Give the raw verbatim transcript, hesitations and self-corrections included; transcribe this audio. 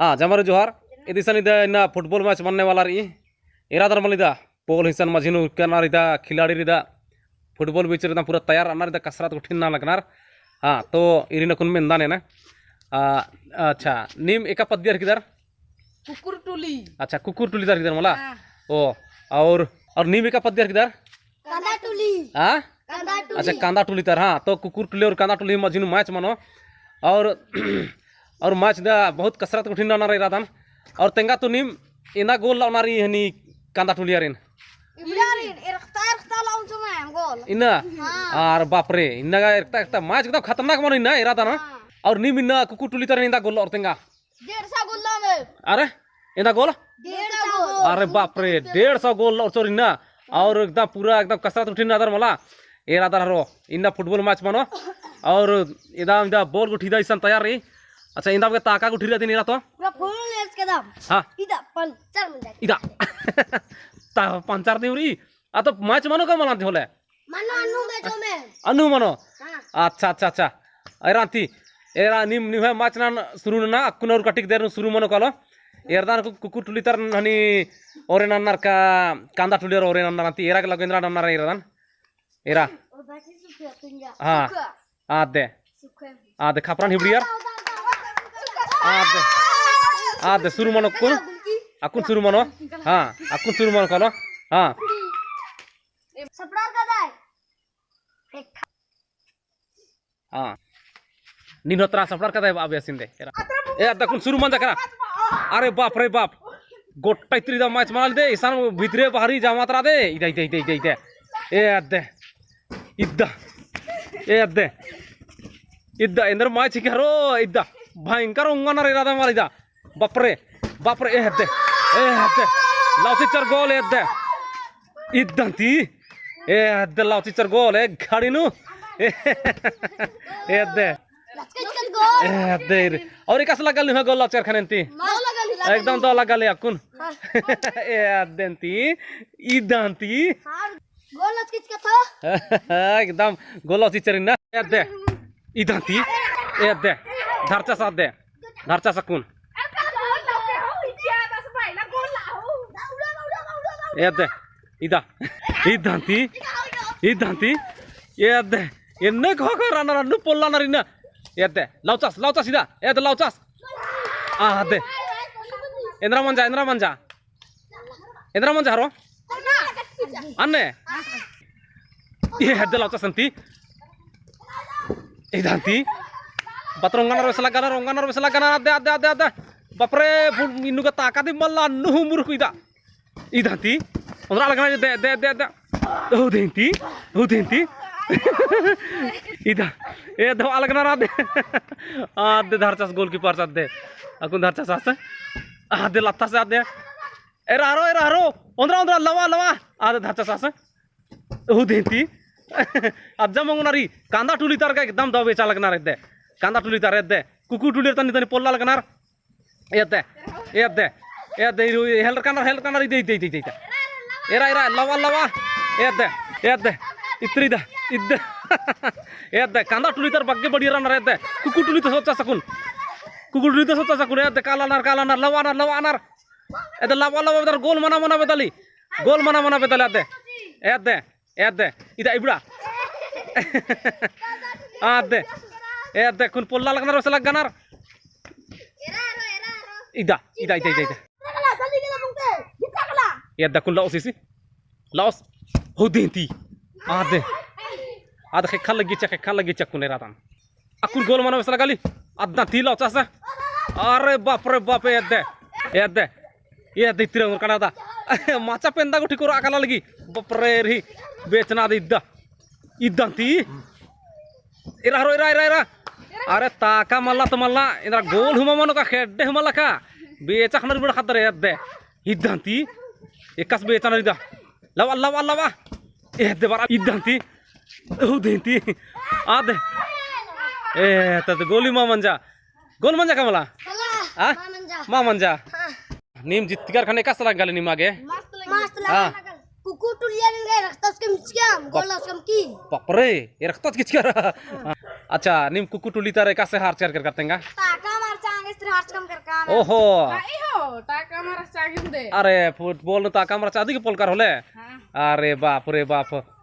हाँ, जम्मारिन जोहार। इदिसन इदा इन्ना football match मन्ने वाला रई। एरादर मल इदा, पोल हिसन मझी नू उक्कनर इदा खिलाड़ी रई इदा। Football match रई इदा पूरा तैयार रअनर इदा कसरत गुट्ठिन नना लगनर। हाँ, तो इरिन अक्कुन मेंदन एन। आ, अच्छा, नीम एका पद्दियर हिकदर? कुकुर टुली। अच्छा, कुकुर टुली तर हिकदर मला? हाँ। ओ, और, और नीम एका पद्दियर हिकदर? कांदा टुली। हाँ? कांदा टुली। अच्छा, कांदा टुली तर, हाँ। तो कुकुर टुली और कांदा टुली मझी नू match मनो। और, और match दा बहुत कसरत गुट्ठिन नना रई एरादन। और तेंगा तो नीम एन्दा गोल लउनर हनी कांदा टुलियारिन? इबड़ारिन, एरखता, एरखता लउन चुना है गोल। इन्ना? हाँ। अरे बाप रे, इन्ना गा एरखता, एरखता match एकदम खतरनाक मनो इन्ना एरादन। हाँ। और नीम इन्ना कुकुर टुली तर एन्दा गोल लउर तेंगा? डेढ़ सौ गोल लउन। अरे, एन्दा गोल? डेढ़ सौ गोल। अरे बाप रे, डेढ़ सौ गोल लउर चोर इन्ना। और एकदम पूरा एकदम कसरत गुट्ठिन ननर मला। एरादर हरो, इन्ना football match मनो। और इदा, इदा ball गुट्ठी इदा इसन तैयार रई। अच्छा, इन्दा बग्गे ताका गुट्ठी रई दिम एरा तो? पूरा full race के दम। हाँ। इदा puncture मंजा। इदा। ता puncture दिम रई। आ तो match मनो का मला ती होले? मनो अन्नु match में। अन्नु मनो? हाँ। अच्छा, अच्छा, अच्छा। एरा ती, एरा नीम, नीम है match नना शुरू नना, अक्कुन और कटिक देर नू शुरू मनो कालो। एरदन कु-, कुकुर टुली तर हनी ओरे नन्नर का, कांदा टुली ओरे नन्नर अन्ती, एरा के लगेंद्रा नन्नर एरदन। एरा। हाँ। आदे। आदे, खपरन हिबड़ियर। आदे। आदे, शुरू मनो अक्कुन। अक्कुन शुरू मनो। हाँ, अक्कुन शुरू मनो कालो। हाँ। सपड़ार का दाई। हाँ। नीन होतरा सपड़ार का दाई बा अबे सिंदे। ए, अद्दा अक्कुन शुरू मंजा केरा। अरे बाप रे बाप। गोट्टा इतरी दा match मना लदे, इसन भितरे बाहरी जामा तरा दे। इदा, इदा, इदा, इदा, इदा। ए अद्दे। इद्दा। ए अद्दे। इद्दा, एन्देर match हिके हरो, इद्दा। भयंकर ओंगनर एरादर मला इदा। बाप रे, बाप रे, ए अद्दे। ए अद्दे। लौचिचर गोल, ए अद्दे। इद्दा ती। ए अद्दे लौचिचर गोल, ए घड़ी नू। ए अद्दे। लचकत गोल। ए, अद्दे रे। और एकासे लग्गा ली हूँ गोल लचकर खने ती। मस्त लग्गा ली। एकदम दव लग्गा ली अक्कुन। हाँ। ए, अद्दे ती। इदा ती। हाँ, गोल लचकिचका था। एकदम गोल लचकिचर इन्ना। ए, अद्दे। इदा ती। ए, अद्दे। धरचस अद्दे। धरचस अक्कुन। ए, अद्दे। इदा। इदा ती। इदा ती। ए, अद्दे। एन्ने कहो कहो रअनर अन्नु पोल्लनर इन्ना। ए अद्दे, लौचस, लौचस इदा, ए अद्दे लौचस। आ, अद्दे। एन्द्रा मंजा, एन्द्रा मंजा। एन्द्रा मंजा हरो? अन्ने? ए अद्दे लौचस अन्ती। इदा अन्ती। बतर ओंगनर बेस लग्गनर, ओंगनर बेस लग्गनर, अद्दे, अद्दे, अद्दे, अद्दे। बाप रे, इन्नु गा ताका दिम मल्ला, अन्नु हूँ मुरुख इदा। इदा ती, ओन्द्रा लगना दे, दे, दे, दे। ओ देंती, ओ देंती। इदा, ए दवा लगना रा दे। आ दे धरचस goalkeeper सा दे। अक्कुन धरचस आसे। आ दे लत्ता से आ दे। एरा हरो, एरा हरो। ओन्द्रा, ओन्द्रा, लवा, लवा। आ दे धरचस आसे। ओ देंती। अज्जा मंगुना री। कांदा टुली तर का एकदम दव बेचा लगना रे दे। कांदा टुली तर दे। कुकु टुली तनी, तनी पोल्ला लगना रे। एद्दे, एद्दे, एद्दे, इरु, हेलर कानर, हेलर कानर, इद्दे, इद्दे, इद्दे, इद्दे, इद्दे। एरा, एरा, लवा, लवा। एद्दे, एद्दे, इत्री दा, इद्दे। एद्दे, कांदा टुली तर बग्गे बढ़िया रअनर, एद्दे। कुकु टुली तर सोचा सकुन। कुकु टुली तर सोचा सकुन, एद्दे, काला नर, काला नर, लवा नर, लवा नर। एद्दे, लवा, लवा, बेदर गोल मना, मना बेदली। गोल मना, मना बेदली, एद्दे। एद्दे। एद्दे, इदा इबड़ा। आदे। एद्दे, कुन पोल्ला लगनर, बेसे लगनर। इदा, इदा, इदा, इदा, इदा। एद्दे, कुन लओस इसी। लओस। हो देंती। आदे। आदे, खेखा लगी चा, खेखा लगी चा, कुन एरादन। अक्कुन गोल मना बेस लगाली। अद्दा ती लौचास। अरे बाप रे बाप, एद्दे। एद्दे। एद्दे इतरे उंगर कना दा। माचा पेंदा गुठी कोरा अकला लगी। बाप रे रही। बेचना दे इद्दा। इद्दा ती। एरा हरो, एरा, एरा, एरा। अरे ताका मल्ला तो मल्ला। एरा गोल हुमा मनो का खेड्डे हुमा लका। बेचा खनर बड़ा खतरे एद्दे। इद्दा ती। एकासे बेचना इदा। लवा, लवा, लवा। एद्दे बारा इद्दा ती। उ देंती। आदे। ए, त, त गोली मा मंजा। गोल मंजा का मला? हला, आ? मा मंजा। मा मंजा। हाँ। नीम जितकर खने एकासे लग्गा ले नीम आगे? मस्त लग्गा ले। मस्त हाँ। लग्गा ले। कुकु टुलिया निंगे रखता उसके मिचका, गोल उसके की। बाप रे, एरखता उसके मिचका। हाँ। अच्छा, नीम कुकु टुली तर एकासे हार चार कर करतेंगा? ताका मार चांग मिस्त्री हर्च कम कर का ना। ओहो। हाँ, ई हो, ताका मरा चागिम दे। अरे, football नू ताका मरा चादी के पोलकर होले। हाँ। अरे बाप रे बाप।